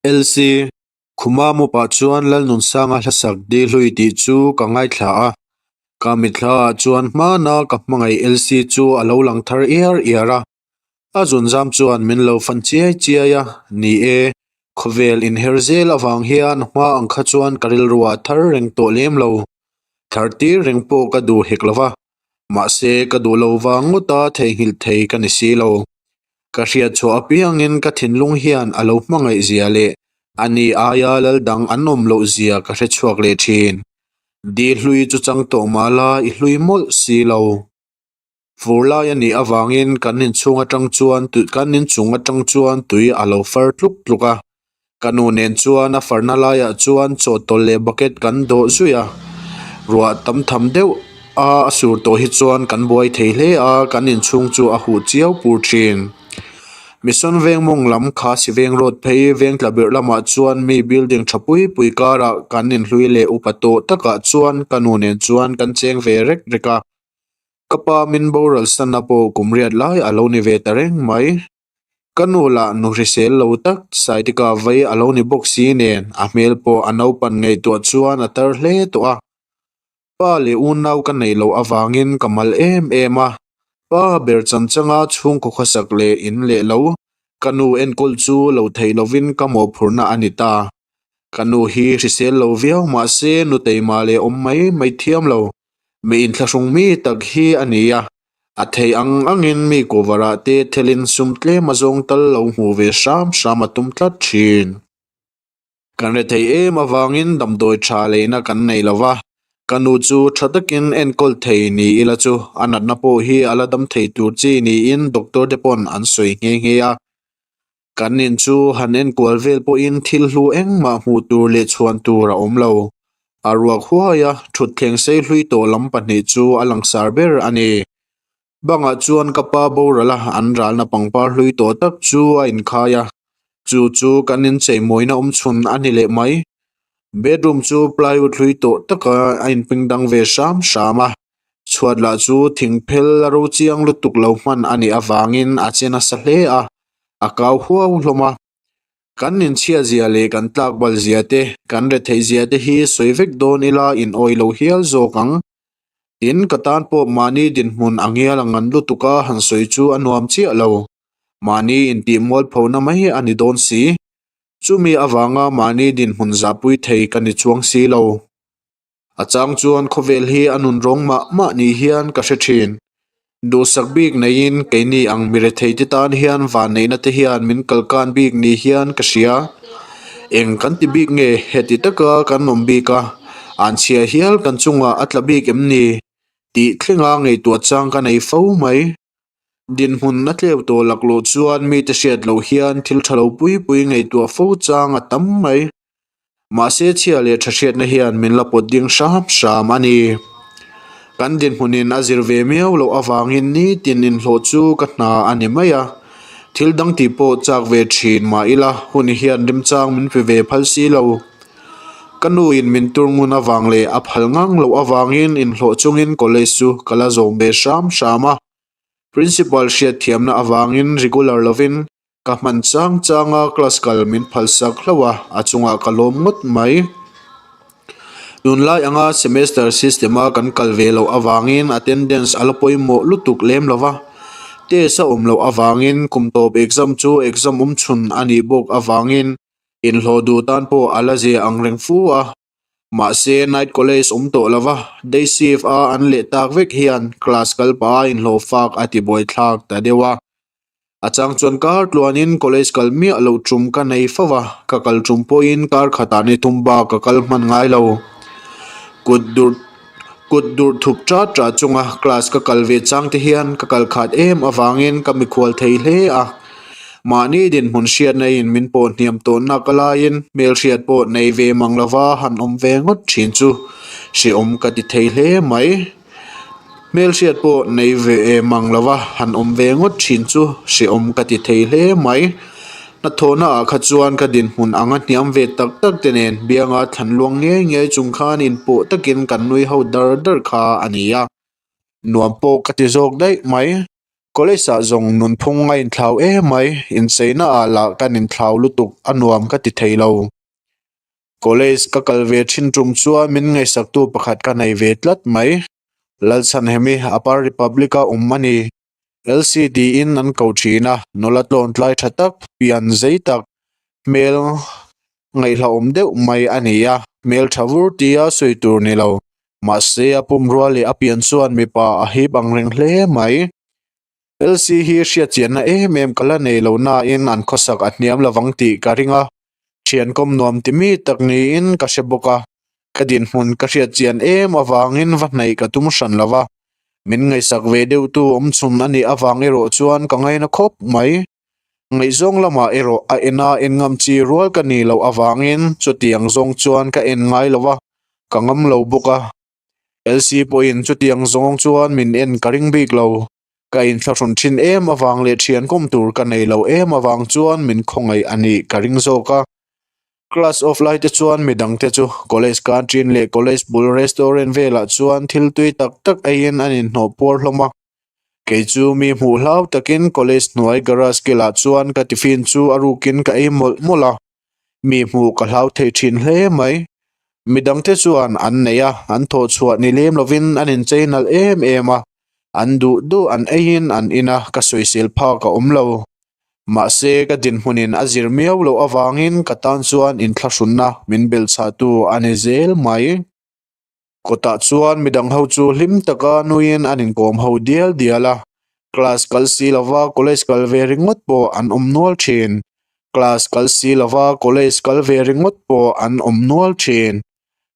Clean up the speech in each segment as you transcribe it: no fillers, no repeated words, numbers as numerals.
LC, Khuma mupah chuan Lalnunsanga hlasak Dihlui tih chu ka ngaithla a, ka mitthla ah chuan hmana ka hmangaih LC chu a lo lang thar iar iar a. A zunzam chuan min lo fan chiai chiai a, ni e, khawvel inher zel avang hian hma ang kha chuan ka rilru ah thar reng tawh lem lo. Thar tir reng pawh ka duh hek lo va, mahse ka duh lo vang ngawta theihnghilh thei ka ni si lo. Ka hriat chhuah apiangin ka thinlung hian a lo hmangaih zia leh a ni aia lal dang an awm loh zia ka hre chhuak leh thin. Di hlui chu chang tawh mah la i hlui mawlh si lo. Fur lai a nih avangin kan inchhung atang chuan kan inchung atang chuan tui a lo far tluk tluk a. Ka nu nen chuan a farna laiah chuan chawhtawlh leh bucket kan dawh zui a, ruah tam tham deuh a a sur tawh hi chuan kan buai thei hle a, kan inchhung chu a huh chiau pur thin. Mission veng mawng lam kha si veng road phei veng tla birh lamah chuan mi building tha pui pui karah kan inhlui leh upa tawh takah chuan ka nu nen chuan kan cheng ve rek rek a, ka pa min boral sanna pawh kum riat lai a lo ni ve ta reng mai. Ka nu lah nu hrisel lo tak Saitika vei a lo ni bawk si nen a hmel pawh a naupan ngaihtuah chuan a tar hle tawh a. Pa leh unau ka neih loh avangin ka mal em em a, pa ber chanchanga chhungkaw khawsak leh in leh lo ka nu enkawl chu lo theih lovin ka mawhphurhna a ni ta. Ka nu hi hrisel lo viau mahse nu teima leh awm mai mai thiam lo, mi inthlahrung mi tak hi a ni a. A thei ang angin mi cover-ah te thelin sum tlem a zawng tal lo hmuh ve hram hram a tum tlat thin. Kan rethei em avangin damdawi tha leina kan nei lo va, ka nu chu tha takin enkawl thei ni ila chu a natna pawh hi a la dam thei tur chi niin doctor te pawn an sawi nghe nghe a. Kan in chu han enkual vel pawhin thil hlu engmah hmuh tur leh chhuan tur a awm lo. A ruak huai a, thutthleng sei hlui tawh lam pahnih chu a langsar ber a ni. Bangah chuan ka pa boral a, an ralna pangpar hlui tawh tak chu a inkhai a, chu chu kan incheimawina awmchhun a ni leh mai. Bedroom chu plywood hlui tawh taka a inping dang ve hram hram a, chhuat lah chu thing phel a ro chiang lutuk lo hman a nih avangin a che nasa hle a, a kau huau hlawm a. Kan inchhia zia leh kan tlak bal zia te, kan retheih zia te hi sawi vek dawn ila in awi lo hial zawk ang. Tin, ka tan pawh mahni dinhmun a ngial a ngan lutuk a han sawi chu a nuam chiah lo. Mahni intih mualphona mai a ni dawn si. Chumi avanga mahni dinhmun zahpui thei ka ni chuang si lo. A chang chuan khawvel hi a nun rawng mah mah ni hian ka hre thin. Duhsak bik neiin keini ang mi rethei te tan hian vanneihna te hian min kalkan bik ni hian ka hria. Eng kan ti bik nge heti taka kan awm bik a, anchhia hial kan chungah a tla bik em ni? Tih thlenga ngaihtuah chang ka nei fo mai. Dinhmun a tleu tawh laklawh chuan mite hriat loh hian thil tha lo pui pui ngaihtuah fo chang a tam mai. Mahse chhia leh tha hriatna hian min la pawt ding hram hram a ni. Kan dinhmunin a zir ve miau loh avangin nitin inhlawh chu ka hna a ni mai a. Thil dang tih pawh chak ve thin mah ila hun hian remchang min pe ve phal si lo. Ka nuin min tur ngun avang leh a phal ngang loh avangin inhlawh chungin college chu ka la zawm ve hram hram a. Principal hriatthiamna avangin regular lovin Ka hman chang chang a class kal min phal sak hlauh a, a chungah ka lawm ngawt mai. Tunlai anga semester system a kan kal ve loh avangin attendance a la pawimawh lutuk lem lo va, test a awm loh avangin kum tawp exam chu exam awm chhun a nih bawk avangin inhlawh duh tan pawh a la zia ang reng fu a. Mahse night college awm tawh lo va, day shift a an leh tak vek hian class kal pah a inhlawh fak a ti buaithlak ta deuh a. A chang chuan kar tluanin college kal miah loh tum ka nei fo va, ka kal tum pawhin kar khatah ni thum bak ka kal hman ngai lo. Kut durh kut durh thup ṭat ṭah chunga class ka kal ve chang te hian ka kal khat em avangin ka mikhual thei hle a. Mahni dinhmun hriatna in min pawh hniam tawh nak alaiin hmelhriat pawh nei ve mang lova han awm ve ngawt thin chu hrehawm ka ti thei hle mai. Hmelhriat pawh nei ve mang lova han awm ve ngawt thin chu hrehawm ka ti thei hle mai. Hnathawhna ah kha chuan ka dinhmun anga hniam ve tak tak te nen bianga thlan luang ngei ngei chung khan inpawh takin kan nui ho dar dar kha a ni a. Nuam pawh ka ti zawk daih mai. College ah zawng nunphung a inthlau em mai, incheina ah lah kan inthlau lutuk a nuam ka ti thei lo. College ka kal ve thin tum chuan min ngaihsaktu pakhat ka nei ve tlat mai. Lalchhanhemi Upper Republic a awm a ni. LC tiin an ko thin a, nula tlawn tlai tha tak, pian zei tak, hmel ngaihhlauhawm deuh mai a ni a, hmel tha vur tia sawi tur ni lo. Mahse a pumrua leh a pian chuan mipa a hip ang reng hle mai. LC hi hriatchianna em em ka la nei lo nain an khawsak a hniam lovang tih ka ring a, thian kawm nuam ti mi tak niin ka hre bawk a, ka dinhmun ka hriatchian em avangin va hnaih ka tum hran lo va, min ngaihsak ve deuhtu awmchhun a nih avang erawh chuan ka ngaina khawp mai. Ngaihzawng lamah erawh a ena en ngam chi rual ka nih loh avangin chutiang zawng chuan ka en ngai lo va, ka ngam lo bawk a. LC pawhin chutiang zawng chuan min en ka ring bik lo. Ka inthlahrun thin em avang leh thian kawm tur ka nei lo em avang chuan min khawngaih a nih ka ring zawk a. Class off lai te chuan midang te chu college canteen leh college bul restaurant velah chuan thil tui tak tak eiin an inhnawh puar hlawm a. Kei chu mi hmuh hlau takin college hnuai garage kilah chuan ka tiffin chu a rukin ka ei mawlh mawlh a. Mi hmuh ka hlau thei thin hle mai. Midangte chuan an nei a, an thawh chhuah ni lem lovin an inchei nalh em em a, an duh duh an eiin an in a, ka sawisel phak a awm lo. Mahse, ka dinhmunin a zir miau loh avangin ka tan chuan inthlahrunna min belhchhahtu a ni zel mai. Kawtah chuan midang ho chu hlim taka nuiin an inkawm ho dial dial a, class kal si lova college kal ve ringawt pawh an awm nual thin. Class kal si lova college kal ve ringawt pawh an awm nual thin.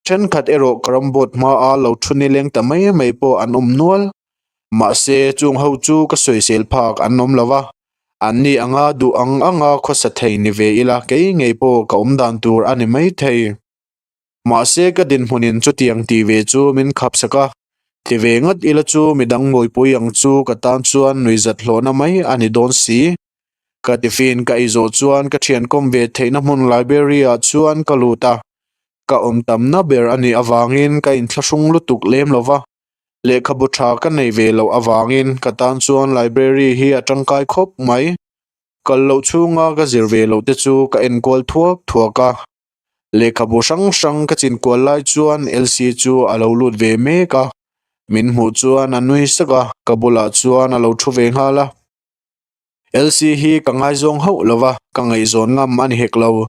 Thenkhat erawh carrom board hmaa lo thu nileng ta mai mai pawh an awm nual. Mahse, chung ho chu ka sawisel phak an awm lo va, anni anga duh ang anga khawsa thei ni ve ila kei ngei pawh ka awm dan tur a ni maithei. Mahse ka dinhmunin chutiang tih ve chu min khap sak a, ti ve ngawt ila chu midang mawipui ang chu ka tan chuan nuihzat hlawhna mai a ni dawn si. Ka tiffin ka ei zawh chuan ka thian kawm ve theihna hmun library ah chuan ka lut a, ka awm tamna ber a nih avangin ka inthlahrung lutuk lem lo va, lehkhabu tha ka nei ve loh avangin ka tan chuan library hi a tangkai khawp mai. Kal loh chhunga ka zir ve loh te chu ka enkual thuak thuak a. Lehkhabu hrang hrang ka chinkual lai chuan LC chu a lo lut ve mek a, min hmuh chuan a nui sak a, ka bulah chuan a lo thu ve nghal a. LC hi ka ngaizawng hauh lo va, ka ngaihzawn ngam a ni hek lo.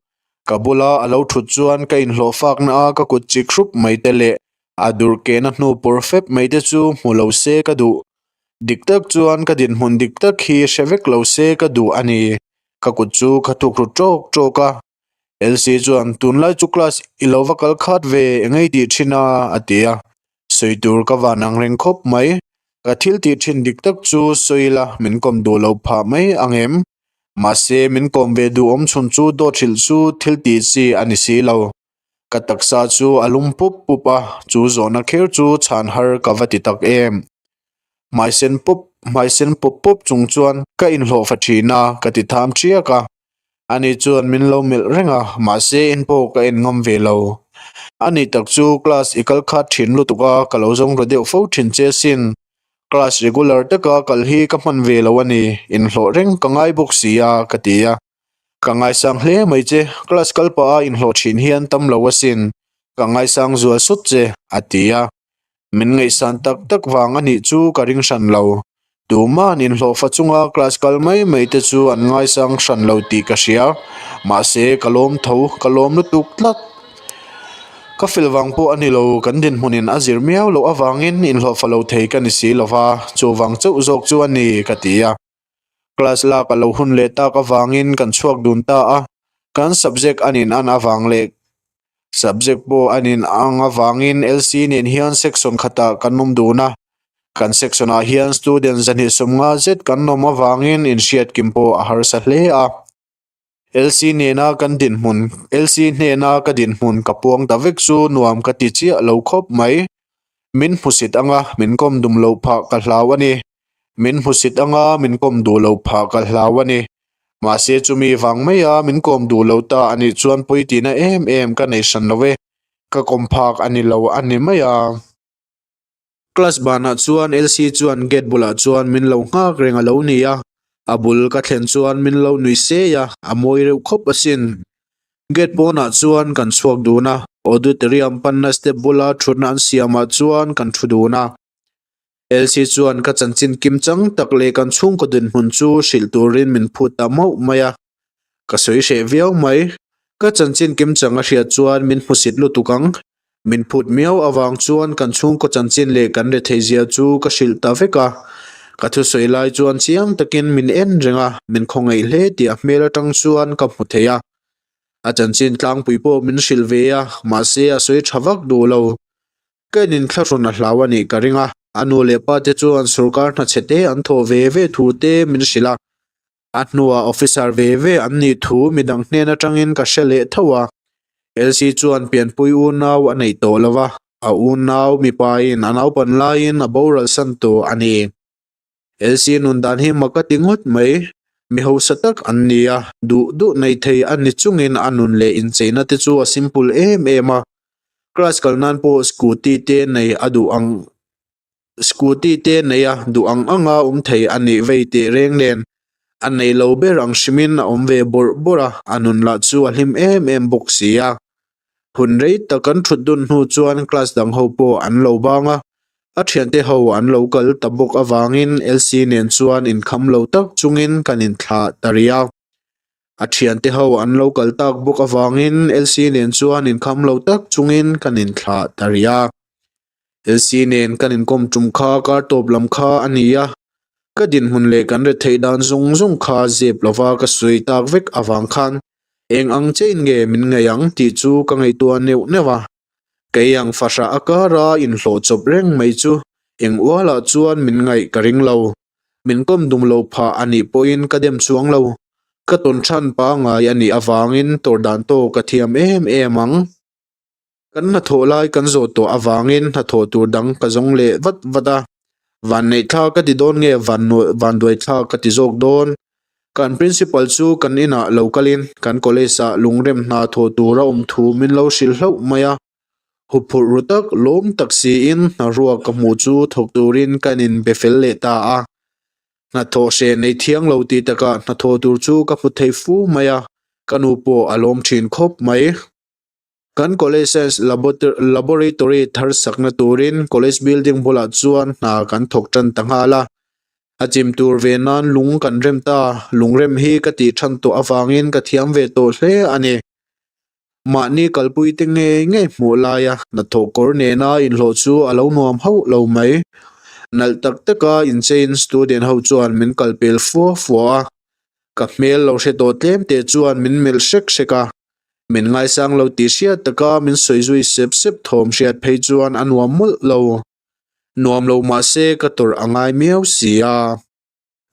Ka bula a lo thut chuan ka inhlawh fakna a ka kut chik hrup mai te leh a dur kehna hnu pawr fep mai te chu hmu lo se ka duh. Dik tak chuan ka dinhmun dik tak hi hre vek lo se ka duh a ni. Ka kut chu ka thuk ru tawk tawk a. LC chuan tunlai chu class i lo va kal khat ve engei tih thin a a ti a, sawi tur ka van ang reng khawp mai, ka thil tih thin dik tak chu sawi ila min kawm duh lo phah mai ang em? Mahse min kawm ve duh awm chhun chu dawt hrilh chu thil tih chi a ni si lo. Ka taksa chu a lum pup pup a, chu zawhna kher chu chhan har ka va ti tak em. Hmaisen pup hmaisen pup pup chung chuan ka inhlawh fa thin a, ka ti tham thiak a. Ani chuan min lo melh reng a, mahse en pawh ka en ngam ve lo. Ani tak chu class i kal khat thin lutuk a, ka lo zawng ru deuh fo thin che sin. Class regular taka kal hi ka hman ve lo a ni, inhlawh reng ka ngai bawk si a, ka ti a. Ka ngaisang hle mai che, class kal pah a inhlawh thin hian tam lo asin, ka ngaisang zual sut che, a ti a. Min ngaihsan tak tak vang a nih chu ka ring hran lo. Tuma'n inhlawhfa chunga class kal mai mai te chu an ngaisang hran lo tih ka hria. Mahse, ka lawm tho, ka lawm lutuk tlat. Ka fel vang pawh a ni lo, kan dinhmunin a zir miau loh avangin inhlawhfa lo thei ka ni si lo va, chuvang chauh zawk chu a ni, ka ti a. Class lak a lo hun leh tak avangin kan chhuak dun ta a, kan subject an in an avang leh subject pawh an in ang avangin LC nen hian section khatah kan awm dun a, kan section ah hian student 250 zet kan awm avangin inhriat kim pawh a harsa hle a. LC nena kan dinhmun LC hnena ka dinhmun ka puang ta vek chu nuam ka ti chiah lo khawp mai. Min hmusit anga min kawm dum loh phah ka hlau a ni. Min hmusit anga min kawm duh loh phah ka hlau a ni. Mahse chumi vang maia min kawm duh lo ta a nih chuan pawi tihna em em ka nei hran lo e. Ka kawm phak a ni lo a ni mai a. Class banah chuan Elsie chuan gate bulah chuan min lo nghak reng a lo ni a, a bul ka thlen chuan min lo nui sei a, a mawi reuh khawp asin. Gate pawnah chuan kan chhuak dun a, auditorium panna step bula thutna an siamah chuan kan thu dun a. Elsie chuan ka chanchin kim chang tak leh kan chhungkaw dinhmun chu hrilh turin min phut ta mauh mai a. Ka sawi hreh viau mai. Ka chanchin kim chang a hriat chuan min hmusit lutuk ang. Min phut miau avang chuan kan chhungkaw chanchin leh kan retheihzia chu ka hrilh ta vek a. Ka thusawi lai chuan chiang takin min en reng a, min khawngaih hle tih a hmel atang chuan ka hmu thei a. A chanchin tlangpui pawh min hrilh ve a, mahse a sawi tha vak duh lo. Ka inthlahrun a hlau a nih ka ring a, a nu leh pa te chuan sorkar hna chhe te an thawh ve ve thu te min hrilh a. A hnuah officer ve ve an nih thu midang hnen atangin ka hre leh tho a. Elsie chuan pianpui unau a neih tawh lo va, a unau mipain a naupan laiin a boral san tawh a ni. Elsie nun dan hi mak a ti ngawt mai. Mi hausa tak an ni a, duh duh nei thei a ni chungin a nun leh incheina te chu a simple em em a. Class kal nan pawh scooty te nei a duh ang Scooty te nei a, duh ang anga awm thei a nih vei teh reng nen, a nei lo ber ang hrimin a awm ve bawrh bawrh a, a nun lah chu a hlim em em bawk si a. Hun rei tak an thut dun hnu chuan class dang ho pawh an lo bang a, a thiante ho an lo kal ta bawk avangin Elsie nen chuan inkham lo tak chungin kan inthlah ta rih a. A thiante ho an lo kal tak bawk avangin Elsie nen chuan inkham lo tak chungin kan inthlah ta rih a. Elsie nen kan inkawm tum kha kar tawp lam kha a ni a, ka dinhmun leh kan retheih dan zawng zawng kha zep lova ka sawi tak vek avang khan eng ang chein nge min ngaih ang tih chu ka ngaihtuah neuh neuh a. Kei ang fahrah a kara inhlawh chawp reng mai chu eng ualah chuan min ngaih ka ring lo. Min kawm dum lo phah a nih pawhin ka dem chuang lo. Ka tawn than pangngai a nih avangin tawrh dan tawk ka thiam em em ang. Kan hnathawh lai kan zawh tawh avangin hnathawh tur dang ka zawng leh vat vat a, vanneih thla ka ti dawn nge vanduai thla ka ti zawk dawn. Kan principal chu kan inah lo kalin kan college ah lungrem hna thawh tur a awm thu min lo hrilh hlauh mai a. Huphurh ru tak lawm tak siin hnaruak ka hmuh chu thawk turin kan inbe fel leh ta a. Hnathawh hreh nei thiang lo tih takah hnathawh tur chu ka hmu thei fu mai a, ka nu pawh a lawm thin khawp mai. Kan College Science Laboratory thar sakna turin College building bulah chuan hna kan thawk tan ta nghal a. A chim tur ve nan lung kan rem ta, lung rem hi ka tih than tawh avangin ka thiam ve tawh hle a ni. Mahni kalpui te ngei ngei hmuh laia hnathawh kawr nena inhlawh chu a lo nuam hauh lo mai. Nalh tak taka inchein student ho chuan min kalpel fua fua a, ka hmel lo hre tawh tlem te chuan min melh hrek hrek a. Min ngaisang lo tih hriat taka min sawi zui sep sep thawm hriat phei chuan a nuam mawlh lo. Nuam lo mah se ka tawrh a ngai miau si a.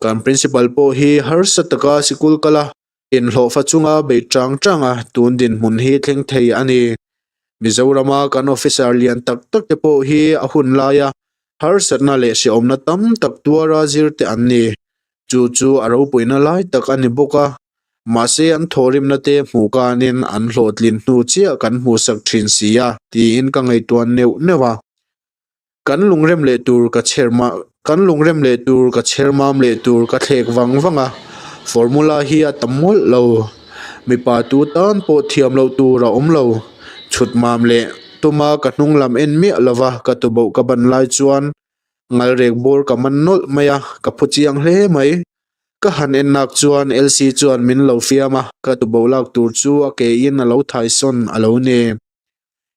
Kan principal pawh hi harsa taka sikul kal a, inhlawhfa chunga beih chang chang a tun dinhmun hi thleng thei a ni. Mizorama kan officer lian tak tak te pawh hi a hun laia harsatna leh hrehawmna tam tak tuara zir te an ni. Chu chu a ropuina lai tak a ni bawk a. Mahse an thawhrimna te hmuh kanin an hlawhtlin hnu chiah kan hmuhsak thin si a, tiin ka ngaihtuah neuh neuh a. Kan lungrem leh tur ka chher mah kan lungrem leh tur ka chher mam leh tur ka thlek vang vang a, formula hi a tam mawlh lo. Mipa tu tan pawh thiam loh tur a awm lo. Chhut mam leh tuma ka hnung lam en miah lova ka tuboh ka ban lai chuan ngalrek bawr ka man nawlh mai a, ka phu chiang hle mai. Ka han en nak chuan Elsie chuan min lo fiam a, ka tuboh lak tur chu a ke in a lo thaisawn a lo ni.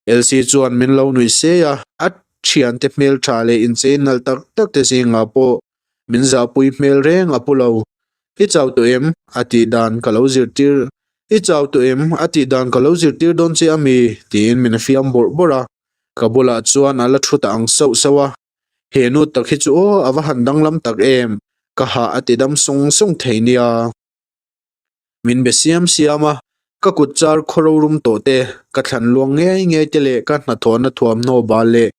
Elsie chuan min lo nuih se a, a thiante hmeltha leh inchei nalh tak tak te zingah pawh min zahpui hmel reng a pu lo. I chau tawh em? A tih dan ka lo zirtir I chau tawh em? A tih dan ka lo zirtir dawn che ami? Tiin min fiam bawrh bawrh a, ka bulah chuan a la thu ta ang sauh sauh a. He nu tak hi chu aw a va han danglam tak em, ka hah a ti dam sung sung thei nia. Min be siam siam a, ka kut char khaw rorum tawh te, ka thlan luang ngei ngei te leh ka hnathawhna thuamhnaw bal leh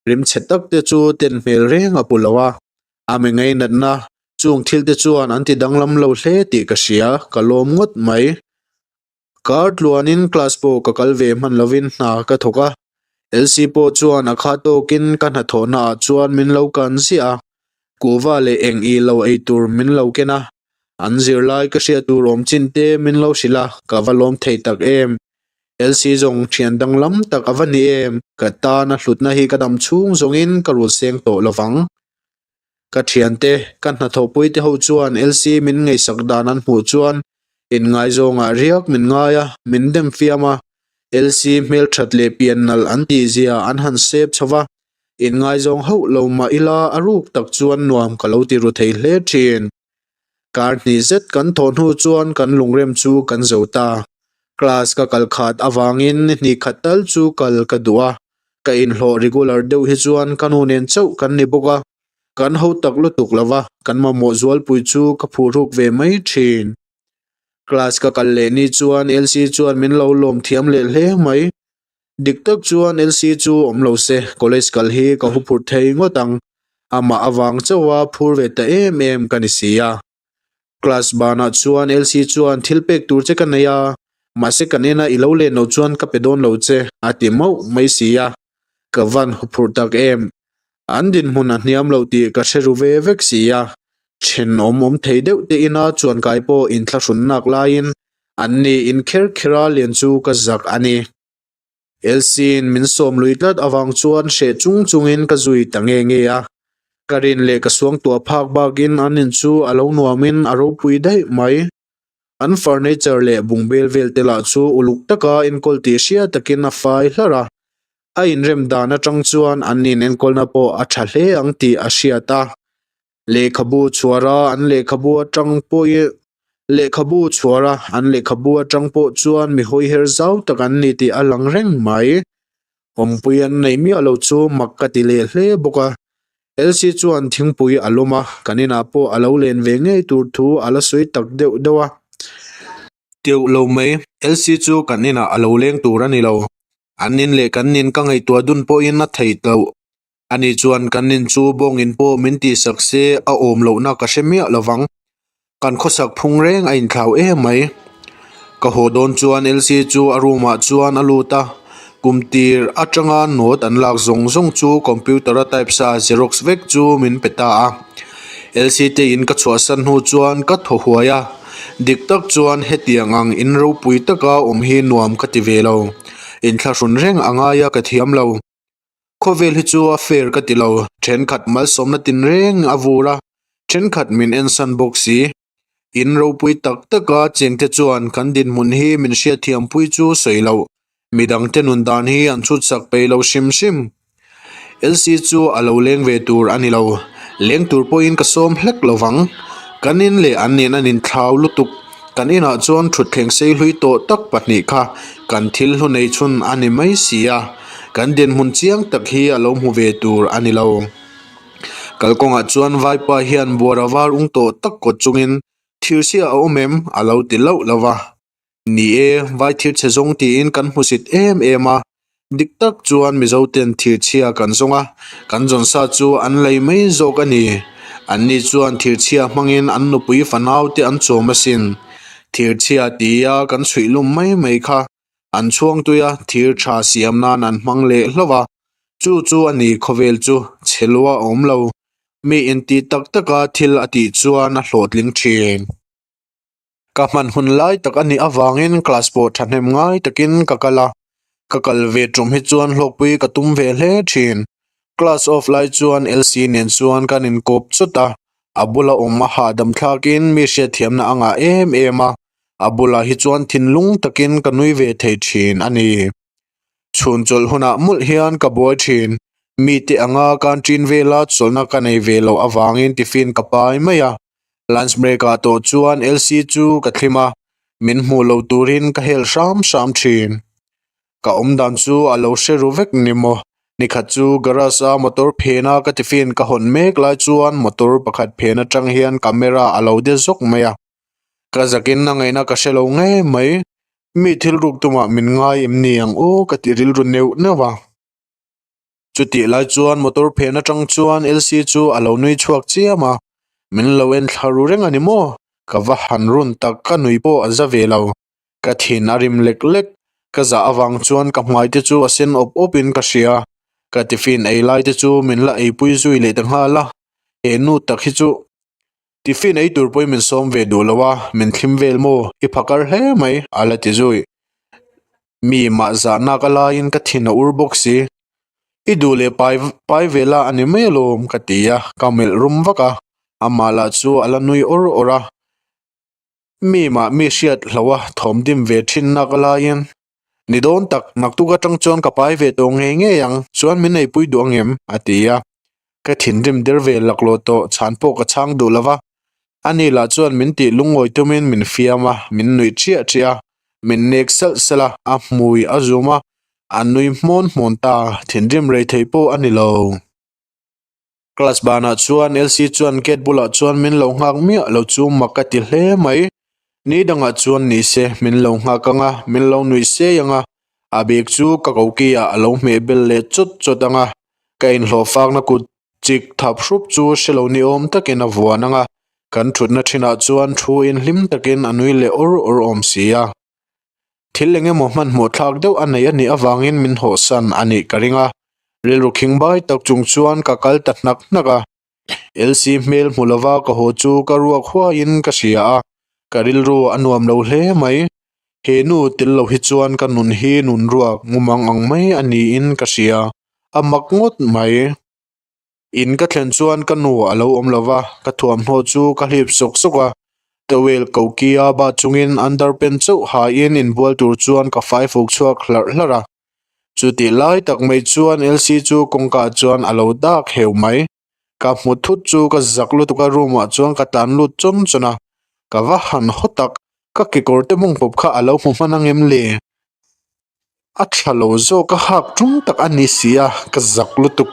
rim chhe tak te chu ten hmel reng a pu lo a. A mi ngainatna chung thil te chuan an ti danglam lo hle tih ka hria, ka lawm ngawt mai. Kar tluanin class pawh ka kal ve hman lovin hna ka thawk a. Elsie pawh chuan a kha tawkin ka hnathawhna ah chuan min lo kan ziah a, kuhva leh eng ih lo ei tur min lo ken a, an zirlai ka hriat tur awm chin te min lo hrilh a, ka va lawm thei tak em. Elsie zawng thian danglam tak a va ni em, ka tana hlutna hi ka dam chhung zawngin ka rul seng tawh lovang. Ka thiante, ka hnathawhpui te ho chuan Elsie min ngaihsak dan an hmuh chuan inngaizawngah riak min ngai a, min dem fiam a. Elsie hmelthat leh pian nalh an tih zia an han sep chho va, inngaizawng hauh lo mah ila a ruk tak chuan nuam ka lo ti ru thei hle thin. Kar hnih zet kan thawh hnu chuan kan lungrem chu kan zo ta. Class ka kal khat avangin ni hnih khat tal chu kal ka duh a, ka inhlawh regular deuh hi chuan ka nu nen chauh kan ni bawk a, kan ho tak lutuk lo va, kan mamawh zualpui chu ka phuhruk ve mai thin. Class ka kal leh ni chuan Elsie chuan min lo lawm thiam leh hle mai. Dik tak chuan Elsie chu awm lo se, college kal hi ka huphurh thei ngawt ang. Amah avang chauha phur ve ta em em ka ni si a. Class banah chuan Elsie chuan thil pek tur che ka nei a, mahse kan ena i lo len loh chuan ka pe dawn lo che a ti mauh mai si a. Ka van huphurh tak em. An dinhmun a hniam lo tih ka hre ru ve vek si a. Thenawm awm thei deuh te ina chuan kai pawh inthlahrun nak laiin an ni in kher kher a lian chu ka zak a ni. Elsie-in min sawm lui tlat avang chuan hreh chung chungin ka zui ta nge nge a. Ka rin leh ka suangtuah phak bakin an in chu a lo nuamin a ropui daih mai. An furniture leh bungbel vel te lah chu uluk taka enkawl tih hriat takin a fai hlarh a. A inrem dan atang chuan an inenkawlna pawh a tha hle ang tih a hriat a. Lehkhabu chhuara an lehkhabu atang pawhin lehkhabu chhuara an lehkhabu atang pawh chuan mi hawiher zau tak an ni tih a lang reng mai. Awmpui an neih miah lo chu mak ka ti leh hle bawk a. Elsie chuan thingpui a lawm a, kan inah pawh a lo len ve ngei tur thu a la sawi tak deuh deuh a. Teuh lo mai, Elsie chu kan inah a lo leng tur a ni lo. An in leh kan in ka ngaihtuah dun pawhin a theih loh. Ani chuan kan in chu bawngin pawh min tihsak se a awm lohna ka hre miah lo vang. Kan khawsak phung reng a inthlau em mai. Ka haw dawn chuan Elsie chu a room ah chuan a lut a, kum tir atanga note an lak zawng zawng chu computer a type sa xerox vek chu min pe ta a. Elsie te in ka chhuahsan hnu chuan ka thaw huai a, dik tak chuan hetiang ang in ropui taka awm hi nuam ka ti ve lo. Inthlahrun reng a ngai a ka thiam lo. Khawvel hi chu a fair ka ti lo, thenkhat malsawmna tinreng a vur a, thenkhat min ensan bawk si. In ropui tak taka chengte chuan kan dinhmun hi min hriatthiampui chu sawi loh, midangte nun dan hi an chhutsak peih lo hrim hrim. LC chu a lo leng ve tur a ni lo, leng tur pawhin ka sawm hlek lo vang. Kan in leh an nen an inthlau lutuk. Kan inah chuan thutthleng sei hlui tawh tak pahnih kha kan thil hlu nei chhun a ni mai si a, kan dinhmun chiang tak hi a lo hmu ve tur a ni lo. Kalkawngah chuan vaipa hian buara var ung tawh tak kawt chungin thirchhia a awm em a lo ti lauh lauh a. Ni e, vai thirchhe zawng tiin kan hmusit em em a, dik tak chuan Mizo ten thirchhia kan zawng a, kan zawn sa chu an lei mai zawk a ni. Anni chuan thirchhia hmangin an nupui fanau te an chawm asin. Thirchhia tia kan chhuih lum mai mai kha an chhuang tui a, thir tha siam nan an hmang leh hlauh a, chu chu a ni khawvel chu chhe lua a awm lo. Mi inti tak taka thil a tih chuan a hlawhtling thin. Ka hman hun lai tak a nih avangin class pawh thahnem ngai takin ka kal a, ka kal ve tum hi chuan hlawkpui ka tum ve hle thin. Class off lai chuan Elsie nen chuan kan inkawp chawt a, a bula awm a hahdam thlakin mi hriatthiamna a ngah em em a, a bulah hi chuan thinlung takin ka nui ve thei thin a ni. Chhun chawlh hunah mawlh hian ka buai thin, mite anga canteen vela chawlhna ka nei ve loh avangin tiffin ka pai mai a, Lunch break ah tawh chuan Elsie chu ka thlim a, min hmuh lo turin ka hel hram hram thin. Ka awm dan chu a lo hre ru vek ni maw? Nikhat chu garage a motor phena ka tiffin ka hawn mek lai chuan motor pakhat phen atang hian camera a lo de zawk mai a. Ka zakin a ngaihna ka hre lo ngei mai. Mi thil ruk tumah min ngai em ni ang aw ka ti rilru neuh neuh a. Chutih lai chuan motor phen atang chuan Elsie chu a lo nui chhuak chiam a, min lo en thla ru reng a ni maw? Ka va han run tak ka nui pawh a za ve lo. Ka thin a rim lek lek. Ka zah avang chuan ka hmai te chu a sen awp awp in ka hria. Ka tiffin ei lai te chu min la eipui zui leh ta nghal a, he nu tak hi chu tiffin ei tur pawhin min sawm ve duh lo a, min thlim vel maw? I phakar hle mai a la ti zui. Mi mah zahna ka laiin ka thin a ur bawk si. I duh leh pai pai ve la a ni mai alawm ka ti a, ka melh rum vak a, amah lah chu a la nui awr awr a. Mi mah mi hriat hloh a thawm dim ve thin nak laiin, Ni dawn tak, naktuk atang chuan ka pai ve tawh ngei ngei ang, chuan min eipui duh angem? a ti a. Ka thinrim der ve laklawh tawh, chhan pawh ka chhang duh lo va. Ani lah chuan min tih lungawi tumin min fiam a, min nuih ṭhiah ṭhiah a, min nek salh salh a, a hmui a zum a, a nui hmawn hmawn ta, thinrim rei thei pawh a ni lo. Class banah chuan Elsie chuan gate bulah chuan min lo nghak miah lo chu mak ka ti hle mai. Ni dangah chuan ni se min lo nghak ang a, min lo nuih sei ang a, a bag chu ka koki ah a lo hmeh bel leh chawt chawt ang a, ka inhlawh fakna kut chik thap hrup chu hre lo ni awm takin a vuan ang a, kan thutna thinah chuan thu in hlim takin a nui leh awr awr awm si a. Thil eng emaw hmanhmawh thlak deuh a nei a nih avangin min hawhsan a nih ka ring a, rilru khingbai tak chung chuan ka kal ta hnak hnak a. Elsie hmel hmu lova ka haw chu ka ruak huaiin ka hria a, ka rilru a nuam lo hle mai. He nu tel lo hi chuan ka nun hi nun ruak mumang ang mai a niin ka hria, a mak ngawt mai. In ka thlen chuan ka nu a lo awm lo va, ka thuamhnaw chu ka hlip sawk sawk a. Towel kokia bat chungin underpant chauh haiin inbual tur chuan ka fai fuk chhuak hlarh hlarh a. Chutih lai tak mai chuan Elsie chu kawngka chuan a lo dak heu mai. Ka hmu thut chu ka zak lutuk a room ah chuan ka tlan lut chawn chawn a. Ka va han haw tak, ka kekawr te mawng pawp kha a lo hmu hman ang em le? A tha lo zawk a hak tum tak a ni si a, ka zak lutuk.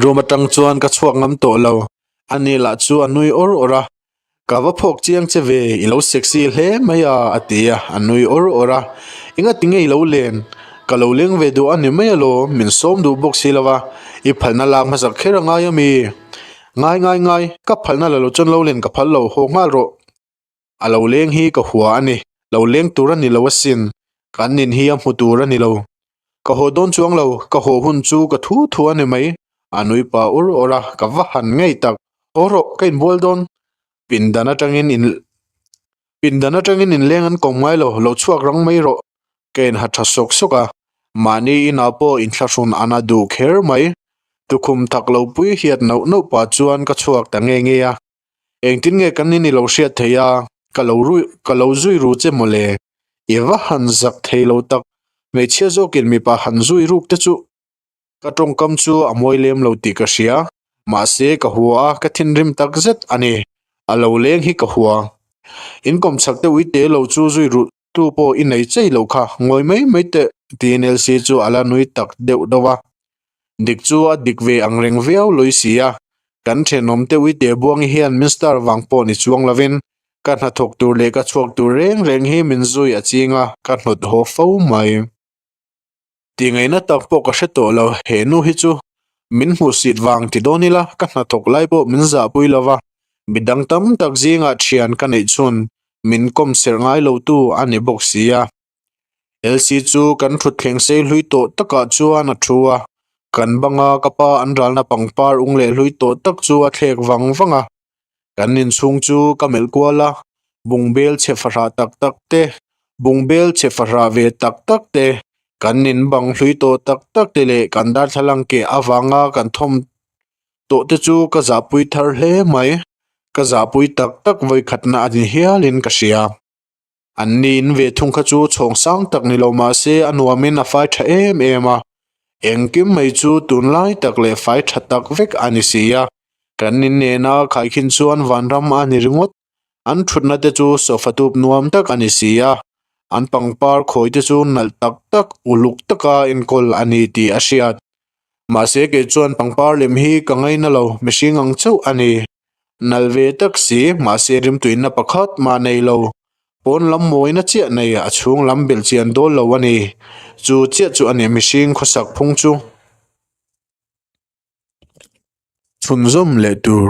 Room atang chuan ka chhuak ngam tawh lo, ani lah chu a nui awr awr a, Ka va phawk chiang che ve, i lo sexy hle mai a a ti a, a nui awr awr a. Engati nge i lo len? Ka lo leng ve duh a ni mai alawm, min sawm duh bawk si lo va, i phalna lak hmasak kher a ngai a mi? Ngai ngai ngai, ka phalna la lo chuan lo len ka phal lo, haw nghal rawh. A lo leng hi ka hua a ni, lo leng tur a ni lo asin, kan in hi a hmu tur a ni lo. Ka haw dawn chuang lo, ka haw hun chu ka thu thu a ni mai, a nui pa ur awr a, ka va han ngei tak, haw rawh ka inbual dawn. Pindan atangin in pindan atangin inleng an kawm ngai lo, lo chhuak rang mai rawh, ka inha tha sawk sawk a, mahni inah pawh inthlahrun a na duh kher mai, tukhum thak lo pui hiat nauh nauh pah chuan ka chhuak ta nge nge a. Engtin nge kan in i lo hriat thei a, ka lo rui ka lo zui ru che mawle. I va han zak thei lo tak, hmeichhia zawkin mipa han zui ruk te chu. Ka tawngkam chu a mawi lem lo tih ka hria, mahse ka hua a, ka thinrim tak zet a ni. A lo leng hi ka hua. In kawmchhak te ui te lo chu zui ru tu pawh i nei chei lo kha, ngawi mai mai teh tiin Elsie chu a la nui tak deuh deuh a. Dik chu a dik ve ang reng viau lui si a, kan thenawm te uite Buangi hian min star vang pawh ni chuang lovin ka hnathawk tur leh ka chhuak tur reng reng hi min zui a ching a, ka hnawt haw fo mai. Tingaihna tak pawh ka hre tawh lo, he nu hi chu min hmuhsit vang ti dawn ila ka hnathawk lai pawh min zahpui lo va, midang tam tak zingah thian ka neih chhun min kawm serh ngai lo tu a ni bawk si a. Elsie chu kan thutthleng sei hlui tawh takah chuan a thu a, kan banga ka pa an ralna pangpar ung leh hlui tawh tak chu a thlek vang vang a. Kan inchhung chu ka melh kual a, bungbel chhe fahrah tak tak te, bungbel chhe fahrah ve tak tak te, kan in bang hlui tawh tak tak te leh kan darthlalang keh avanga kan thawm tawh te chu ka zahpui thar hle mai. Ka zahpui tak tak vawikhatna a ni hialin ka hria. An ni in ve thung kha chu chhawng sang tak ni lo mah se a nuamin a fai tha em em a, engkim mai chu tunlai tak leh fai tha tak vek a ni si a, kan in nena khaikhin chuan vanram a ni ringawt, an thutna te chu sofa tup nuam tak a ni si a, an pangpar khawi te chu nalh tak tak uluk taka enkawl a ni tih a hriat. Mahse kei chuan pangpar lem hi ka ngaina lo, mihring ang chauh a ni. Nal ve tak si, mahse rimtuina pakhat mah nei lo. Pawn lam mawina chiah nei, a chhung lam belh chian dawl lo a ni. Chu chiah chu a ni mihring khawsak phung chu. Chhunzawm leh tur.